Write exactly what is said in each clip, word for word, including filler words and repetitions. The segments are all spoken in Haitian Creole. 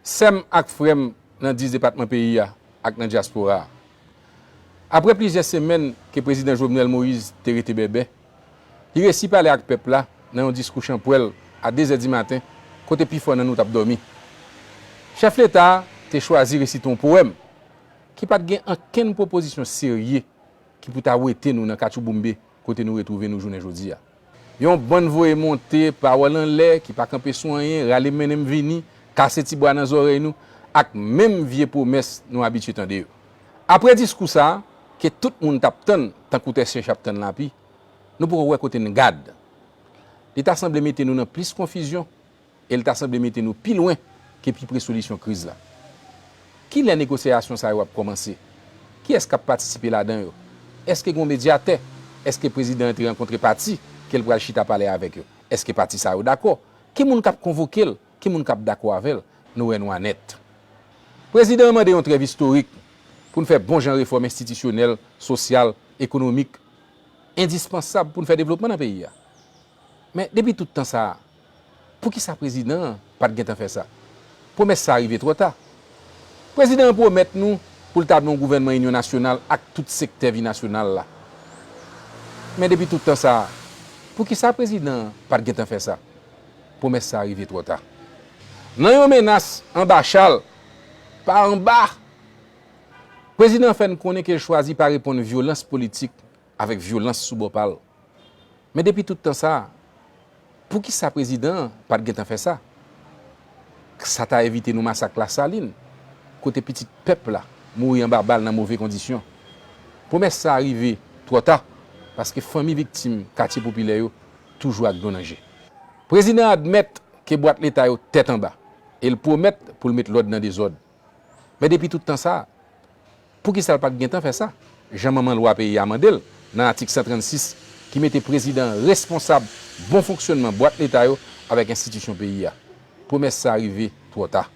Sè m ak frè m nan dis depatman peyi a ak nan dyaspora a, apre plizyè semèn ke Prezidan Jovenel Moïse te rete bèbè, li resi pale ak pèp la nan yon diskou chanpwèl a de zè di maten, kote pifò nan nou t ap dòmi. Chèf Leta a te chwazi resite yon powèm ki pa t gen ankenn pwopozisyon serye ki pou ta wete nou nan katchouboumbe kote nou retwouve nou jounen jodi a. Yon bann voye monte, pawòl anlè ki pa kanpe sou anyen, rale mennen m vini, kase ti bwa nan zòrèy nou, ak menm vye pwomès nou abitye tande yo. Apre diskou sa a, ke tout moun t ap tann tankou tè chèch ap tann lapi, nou poko wè kote n gad. Li ta sanble mete nou nan plis konfizyon, e l ta sanble mete nou pi lwen ke pi pre solisyon kriz la. Kilè negosyasyon sa yo ap kòmanse? Kiyès k ap patisipe ladan yo? Èske gen yon medyatè? Èske prezidan an te rankontre pati ke l pral chita pale avèk yo? Èske pati sa yo dakò? Ki moun k ap konvoke l? Ki moun k ap dakò avè l? Nou wè nwa nèt. Prezidan an mande yon trèv istorik pou n fè bon jan refòm enstitisyonèl, sosyal, ekonomik, endispansab pou n fè devlopman nan peyi a. Men depi tout tan sa a, poukisa prezidan an pa t gentan fè sa? Pwomès sa a rive twò ta. Prezidan an pwomèt nou pou l tabli yon gouvènman inyon nasyonal ak tout sektè vi nasyonal la. Men depi tout tan sa a, poukisa prezidan an pa t gentan fè sa? Pwomès sa a rive twò ta. Nan yon menas anba chal, pa anba, prezidan an fè n konnen ke l chwazi pa reponn vyolans politik avèk vyolans sou bò pa l. Men depi tout tan sa a, poukisa prezidan an pa t gentan fè sa? Sa ta evite nou masak Lasalin, kote pitit pèp la mouri anba bal nan move kondisyon. Pwomès sa a rive twò ta, paske fanmi viktim katye popilè yo toujou ak dlo nan je. Prezidan an admèt ke bwat leta yo tèt anba, e l pwomèt pou l met lòd nan dezòd. Men depi tout tan sa a, poukisa l pa t gentan fè sa, jan manman lwa peyi a mande l nan atik san trannsis, ki mete prezidan an responsab bon fonksyònman bwat leta yo avèk enstitisyon peyi a? Pwomès sa a rive twò ta.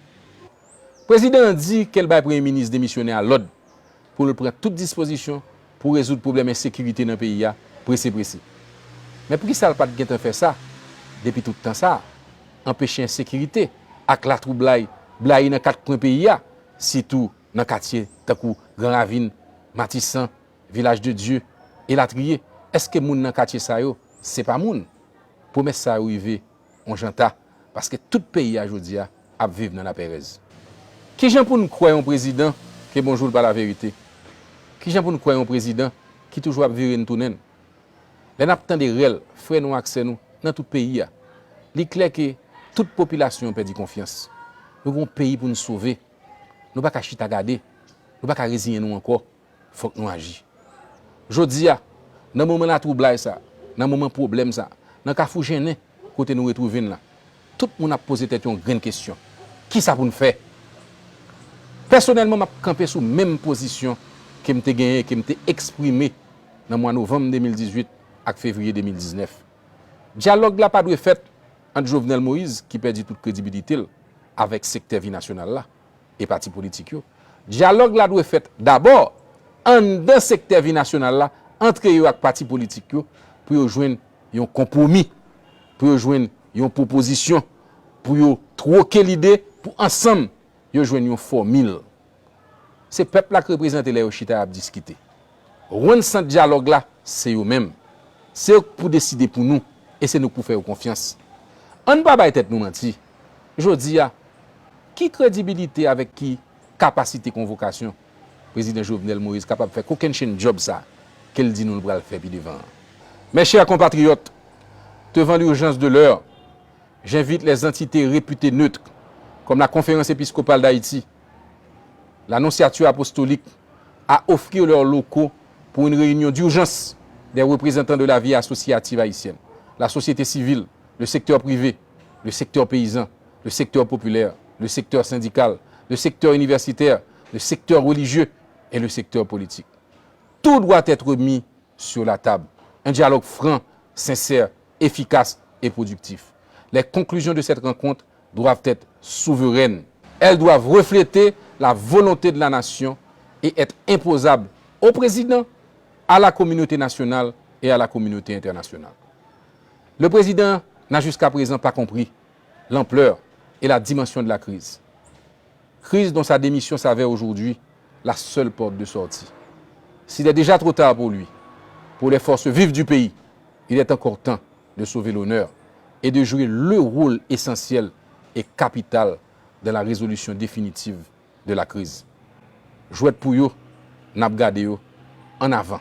Prezidan an di ke l bay premye minis demisyonè a lòd pou l pran tout dispozisyon pou rezoud pwoblèm ensekirite nan peyi a prese prese. Men poukisa l pa t gentan fè sa depi tout tan sa a? Anpeche ensekirite ak latwoublay blayi nan kat kwen peyi a, sitou nan katye tankou Gran Ravin, Matisan, Vilaj de Dye, elatriye. Èske moun nan katye sa yo se pa moun? Pwomès sa yo rive yon jan ta, paske tout peyi a jodi a ap viv nan lapèrèz. Kijan pou n kwè yon prezidan ke bonjou l pa laverite? Kijan pou n kwè yon prezidan ki toujou ap vire n tounen n? Lè n ap tande rèl frè nou ak sè nou nan tout peyi a, li klè ke tout popilasyon an pèdi konfyans. Nou gen yon peyi pou n sove. Nou pa ka chita gade. Nou pa ka reziyen nou ankò. Fòk nou aji. Jodi a, nan moman latwoublay sa, nan moman pwoblèm sa, nan kafou jennen kote nou retwouve n la, tout moun ap poze tèt yo yon grenn kesyon. Kisa pou n fè? Pèsonèlman, m ap kanpe sou menm pozisyon ke m te genyen, ke m te eksprime nan mwa novanm de mil dizuit ak fevriye de mil diznèf. Dyalòg la pa dwe fèt ant Jovenel Moïse, ki pèdi tout kredibilite l, avèk sektè vi nasyonal la e pati politik yo. Dyalòg la dwe fèt dabò anndan sektè vi nasyonal la, antre yo ak pati politik yo, pou yo jwenn yon konpwomi, pou yo jwenn yon pwopozisyon, pou yo twoke lide, pou ansanm yo jwenn yon fòmil. Se pèp la k reprezante lè yo chita y ap diskite. Rann sant dyalòg la, se yo menm. Se yo k pou deside pou nou, e se nou k pou fè yo konfyans. Ann pa bay tèt nou manti. Jodi a, ki kredibilite avèk ki kapasite konvokasyon Prezidan Jovenel Moïse kapab fè kokennchenn djòb sa ke l di nou l pral fè pi devan an? Mes chers compatriotes, devant l'urgence de l'heure, j'invite les entités réputées neutres, comme la Conférence épiscopale d'Haïti, l'Annonciature apostolique, à offrir leurs locaux pour une réunion d'urgence des représentants de la vie associative haïtienne, la société civile, le secteur privé, le secteur paysan, le secteur populaire, le secteur syndical, le secteur universitaire, le secteur religieux et le secteur politique. Tout doit être mis sur la table. Un dialogue franc, sincère, efficace et productif. Les conclusions de cette rencontre doivent être souveraines. Elles doivent refléter la volonté de la nation et être imposables au président, à la communauté nationale et à la communauté internationale. Le président n'a jusqu'à présent pas compris l'ampleur et la dimension de la crise. Crise dont sa démission s'avère aujourd'hui la seule porte de sortie. S'il est déjà trop tard pour lui, pour les forces vives du pays, il est encore temps de sauver l'honneur et de jouer le rôle essentiel et capital dans la résolution définitive de la crise. Jwèt pou yo, n ap gade yo, ann avan.